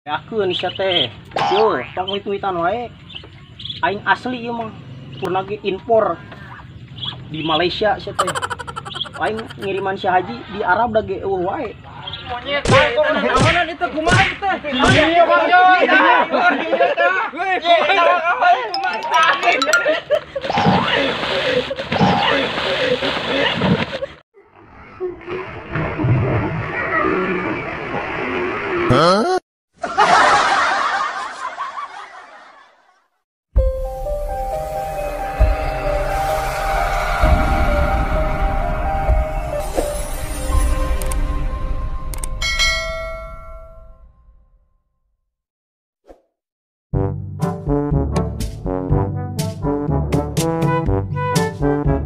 Aku nih teh. Yo, tong uit-uitan wae. Aing asli ieu mah. Purna ge impor di Malaysia sia teh. Aing ngiriman si Haji di Arab da ge eueuh wae. Monyet bae kok naonan itu kumaha itu teh? Iya Bang Yo. Iya kumaha itu. Huh?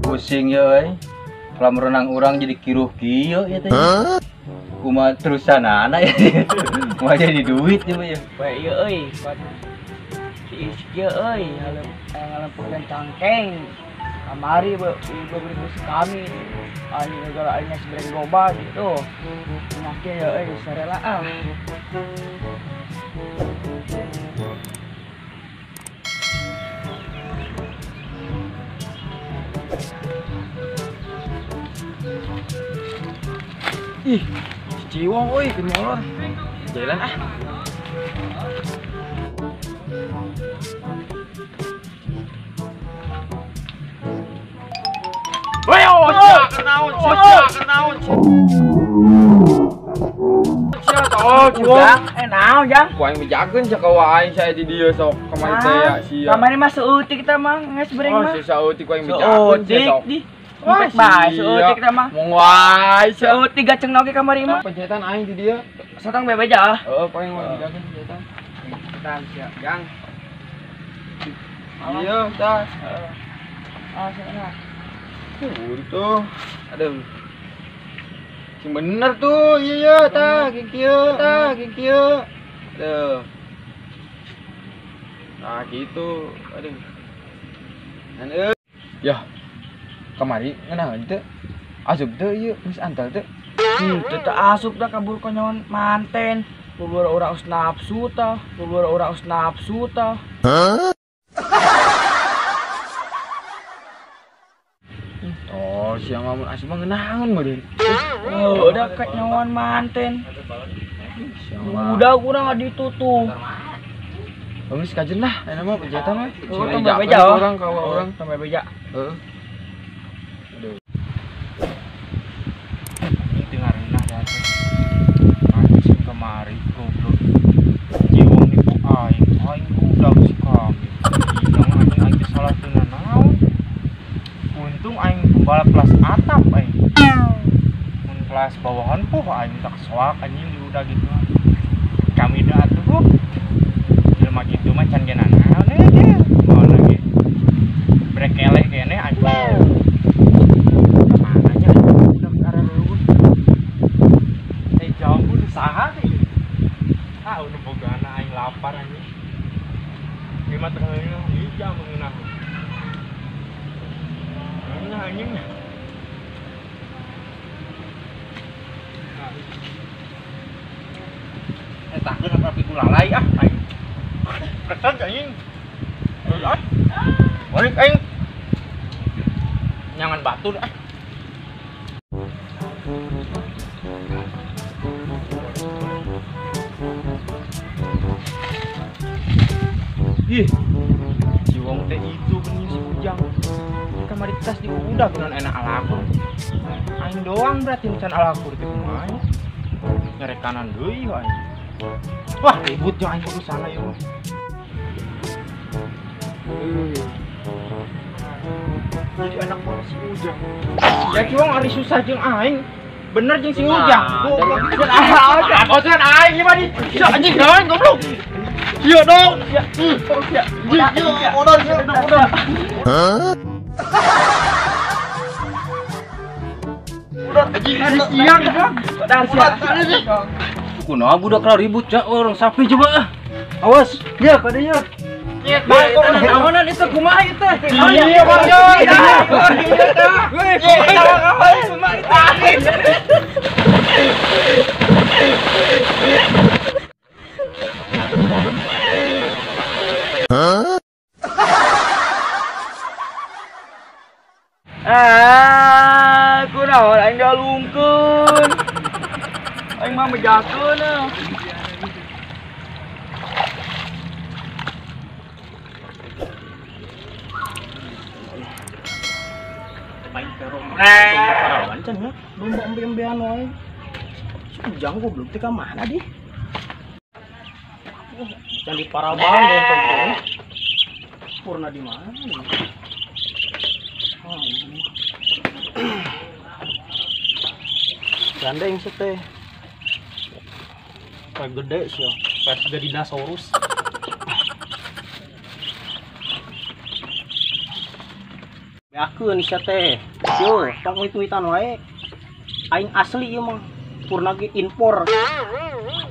Pusing ya euy. Kolam renang urang jadi kiruh kieu ya teh. Kumaha terusan anak ya. Kumaha jadi duit ya ya. Bae ieu euy. Si ieu euy ngalempukeun cangkeng. Kamari beureus kami. Aing negara aing sebreng loba gitu. Penyakit ya euy sarela ah. Ih, si Ciwong euy keur molor. Jalan ah. Woi, oh, sia kenaon, sia kenaon. Sia tol, Ciwong. Naon, Jang? Ku aing bejakeun sia ka aing sia di dieu sok kamari teh ya sia. Kamari mah seutik teh mah geus breng mah. Oh, si saeutik ku aing bejakeun sia sok. Wah, bae seutik teh mah. Mong wae seutik gaceng oge kamari mah. Pencetan aing di dieu. Satang bebeja ah. Heeh, paling mah bejakeun pencetan. Pencetan sia, Jang. Iya, tah. Heeh. Ah, sana. Tuh, aduh. Sing bener tuh, iya tah, kieu tah, kieu. Aduh. Nah, gitu. Aduh. Dan ya. Kamari ngeunaheun teu? Asup teu ieu geus antal teu? Teu teu asup da kabur konyon manten. Bubur urang us nafsu tah, bubur urang us nafsu tah. Hah? Oh, siang lamun asup mah ngeunaheun meureun. Oh, udah kenyawan manten. Udah kurang ditutup. Geus kajen lah, enak mah pencetan mah. Oh, tambah beja orang ka urang tambah beja. Heeh. Aduh. Ini tengah renah ya teh. Anjing kemari goblok. Ciwong nipu aing, aing udah si kami. Hidang anjing aing teh salah teu naon. Untung aing pembalap kelas atap aing. Mun kelas bawahan puh aing tak soak anjing di udah gitu. Kami da atuh. Jelema kitu mah can ge nanaon ge. Moal ge. Brekeleh keneh anjing. Mana nya udah ke arah leuweung. Eh jambu nu saha teh? Ah udah bogana aing lapar anjing. Ieu mah teu ieu jam ngeunah. Ngeunah anjing. Eh takkeun apa piku lalai ah aing. Kesel anjing. Ah. Balik aing. Nyangan batu ah. Ih, Ciwong teh itu benih si Ujang. Kamari tas di udah genon enak alaku. Aing doang berarti can alaku teh kumaha. Nyerek kanan deui aing. Wah, ribut jeung aing kudu sana ieu. Jadi anak mana si Ujang. Ya Ciwong ari susah jeung aing. Bener jeung si Ujang. Goblok. Aing aing gimana nih? Anjing naon goblok. Iya dong. Ya. Ya. Iya, modal sia, modal. Hah? Udah anjing ari siang goblok. Udah siang. Kunaha budak ribut ya orang sapi coba ah. Awas, ya kadenya. Nyet bae kok naonan itu kumaha itu teh? Iya Bang Yo. Iya kumaha itu. Huh? Ah, kunaon aing dialungkeun. Aing mah mejakeun ah. Aing parawan can nya, domba embe-embean wae. Si Ujang goblok teh ka mana dih? Can di Paraban deh tong. Purna di mana? Oh, ini. Gandeng sih teh. Kayak gede sih ya. Pas gede dinosaurus. Beakeun sia teh. Yo, tong itu-itan wae. Aing asli ieu mah. Purna ge impor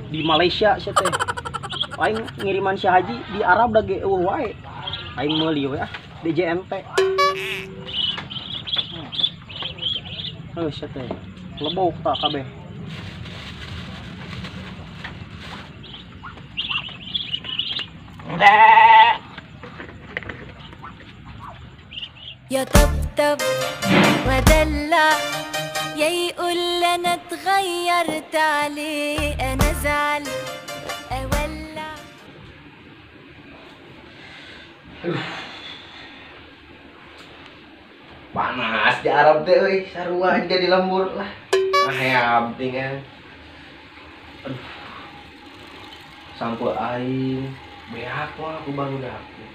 di Malaysia sia teh. Aing ngiriman si Haji di Arab da ge eueuh wae. Aing meuli we ah DJNT. Heuh sia teh. Lebok tak kabeh. يا طبطب ودلع يا يقول انا اتغيرت عليه انا ازعل اولع. Panas di Arab teh euy, sarua aja di lembur lah. Ah ya penting. Aduh. Sampo aing beak mah aku baru dapet.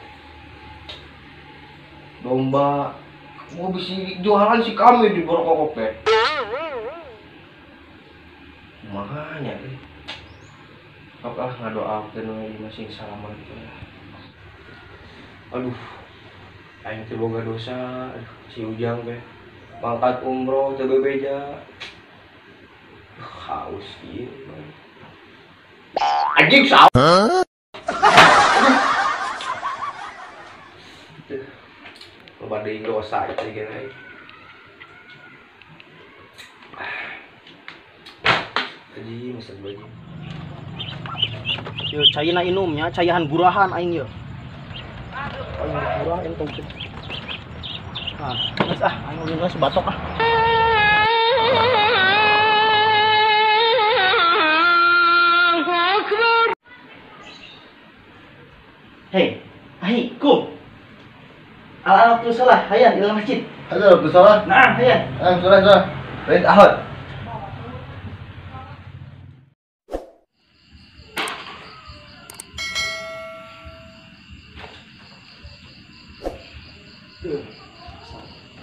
Domba mau bisa jualan si kami di Borokokok teh. Makanya deh. Sok ah ngadoakeun we masih salaman gitu lah. Aduh. Aing teh boga dosa, aduh, si Ujang teh mangkat umroh teu bebeja. Haus ieu. Anjing saus. Huh? Loba deui dosa ieu teh geus. Aji mesen baju. Yo caina inumnya, caihan gurahan aing ye. Aing gurah entong teh. Ah, geus ah, aing ulin geus batok ah. Hei, ahi, kum. Al-alaq tu salah, hayan ila masjid. Halo, tu salah. Nah, hayan. Ah, salah, salah. Baik, ahad.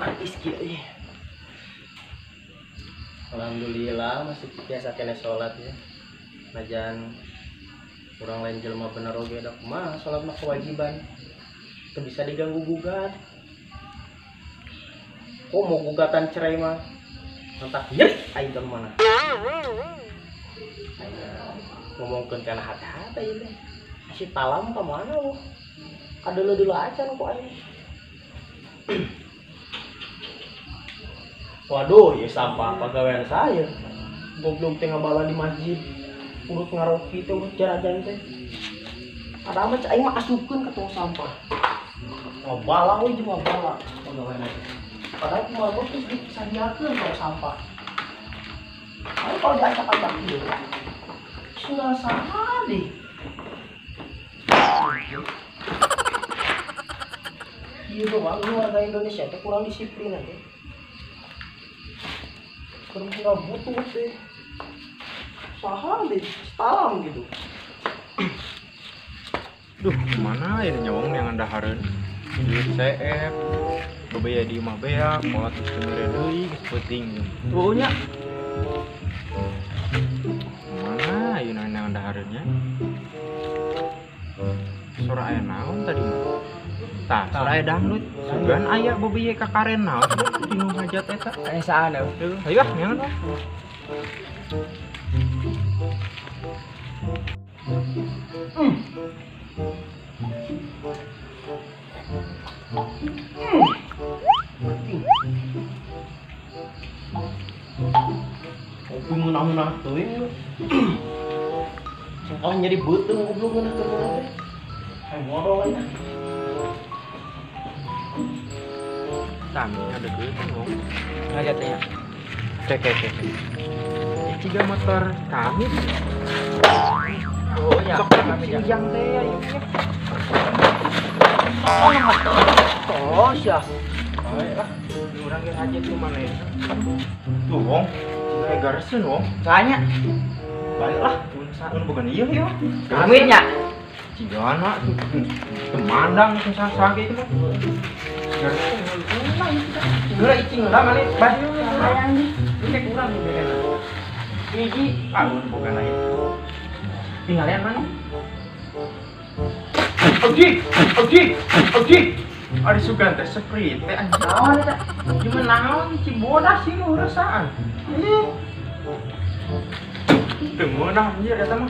Manis kieu euy. Alhamdulillah masih biasa kene salat ya. Najan urang lain jelema bener oge da kumaha salat mah kewajiban. Teu bisa diganggu gugat. Kok mau gugatan cerai mah entah nyeri aing ka mana. Aing ngomongkeun kana hati-hati ieu teh. Si talam ka mana lu? Kadeuleu-deuleu acan ku aing. Waduh, ya sampah pegawaian saya. Goblok teh ngabala di masjid, urut ngaroki teh, urut jarajan teh. Ada mah aing mah asupkeun ka tong sampah. Ngabala we jeung ngabala pegawaian teh. Padahal kumaha geus disadiakeun tong sampah. Aing kalau diacak-acak ieu, sudah saha deh. Ieu doang warga Indonesia teh kurang disiplin aja. Kurang butuh deh. Saha deh, setalam gitu. Duh, mana ya nyawang yang andahareun. Duit CF, bebaya di imah beak, moal geus teu mere deui, geus peuting. Tuh nya. Mana ieu yang andahareun nya? Sora aya naon tadi mah? Tah, sora aya dangdut. Sugan aya bebeye kakaren naon dinu hajat eta. Aya saha euy? Ayo ah, nyangan ah. Kopi ngeunah-ngeunah teuing. Oh nyeri beuteung goblok ngeunah keur modol teh. Hayang modol aing. Tami ada duit wong. Ngaget ya. Cek cek cek. Tiga motor kami. Oh ya, kami yang teh ya. Oh, oh ya. Lah, urang ge aja tuh mana ya. Tuh wong, cina gareseun wong. Soalnya balik lah, mun bukan ieu ieu. Kami nya. Cigana tuh. Temandang tuh sasage itu mah. Geura icing lah mana bah. Ini kurang nih beres. Hiji, ah bukan lain. Tinggalin mana? Oji, oji, oji. Ari sugan teh sprite teh anjing. Naon eta? Gimana naon cibodas sih urusan. Ih. Teu meunah anjir eta mah.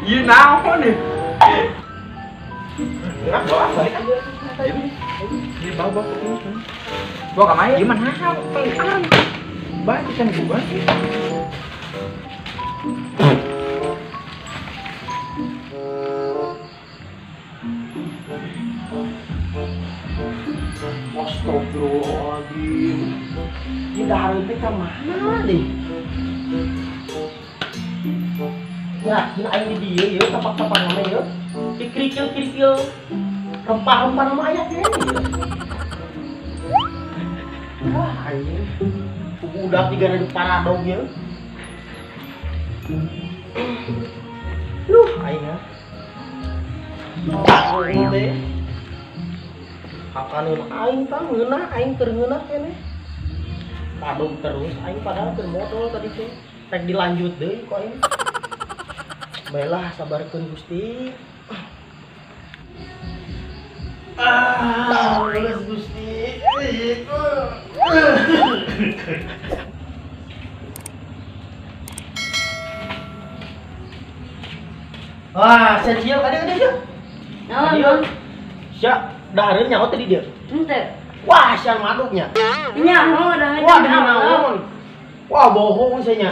Ieu naon nih? Gerak bawa balik aja. Ini bawa bawa ke sini. Bawa ka mana? Gimana naon? Baca kan gua. Astagfirullahaladzim. Ini dahareun teh ka mana deh? Yakin aing di dieu ieu tapak-tapak nama ieu. Dikerikil-kerikil rempah-rempah nama aya kene ieu. Wah anjing. Budak tiga di paradog ieu. Duh aing ah. Aing teh. Hakaneun aing tah ngeunah aing keur ngeunah keneh. Padog terus aing padahal keur modol tadi teh. Rek dilanjut deui ku aing. Baiklah sabarkeun Gusti. Ah, geus Gusti. Wah, sia cieu kadieu kadieu sia. Naon? Sia dahareun nyaho tadi dia. Henteu. Wah, sia maduknya. Nyaho dahareun. Wah, demi naon? Wah, bohong saya nya.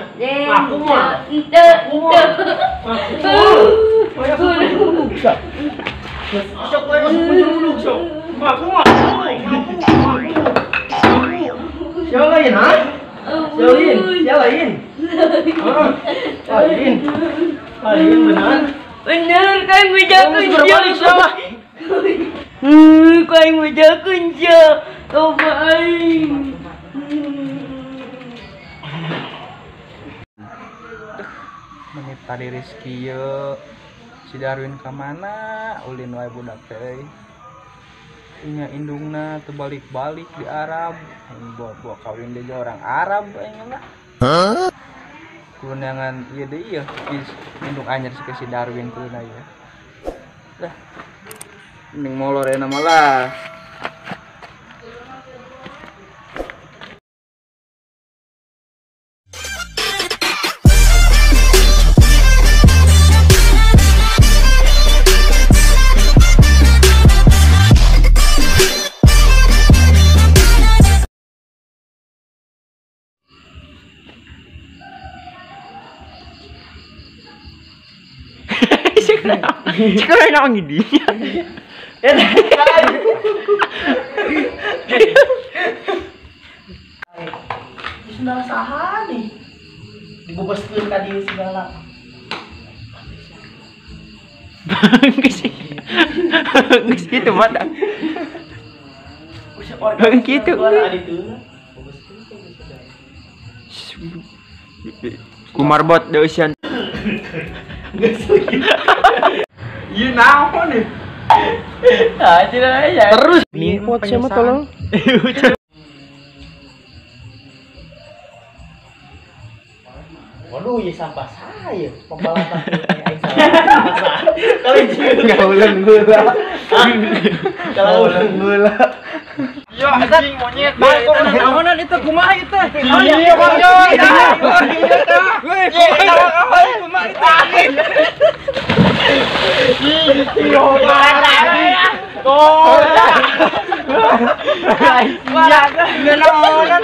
Aku mah. Henteu. Aku mah. Aku mah. Sok wae masuk penjuru sok. Aku mah. Aku. Sia lain, ha? Sia lain, sia lain. Lain. Lain benar. Bener kan bejakeun. Berbalik siapa? Kau yang bejakeun sia. Coba aing. Menit tadi Rizky ye. Si Darwin ka mana? Ulin wae budak teh. Inya indungna teu balik-balik di Arab. Aing bawa kawin deui orang Arab aing mah. Hah? Kunangan ieu deui ieu indung anyar si Darwin kuduna ieu. Lah. Mending molor enak malah. Sekarang enak ngidi. Di sendal saha nih? Dibebaskeun ka dieu segala. Geus. Geus kitu mah. Gitu. Kumarbot deusian. Ieu naon nih? Terus nipot siapa tolong. Waduh, ya sampah saya. Pembalap aing salah. Kali ngauleun gula. Ngauleun gula. Ya anjing monyet. Naonan itu kumaha ieu teh? Iya, Bang. Iya, kumaha itu? Iya, Tuh. Wah, ngenaonan.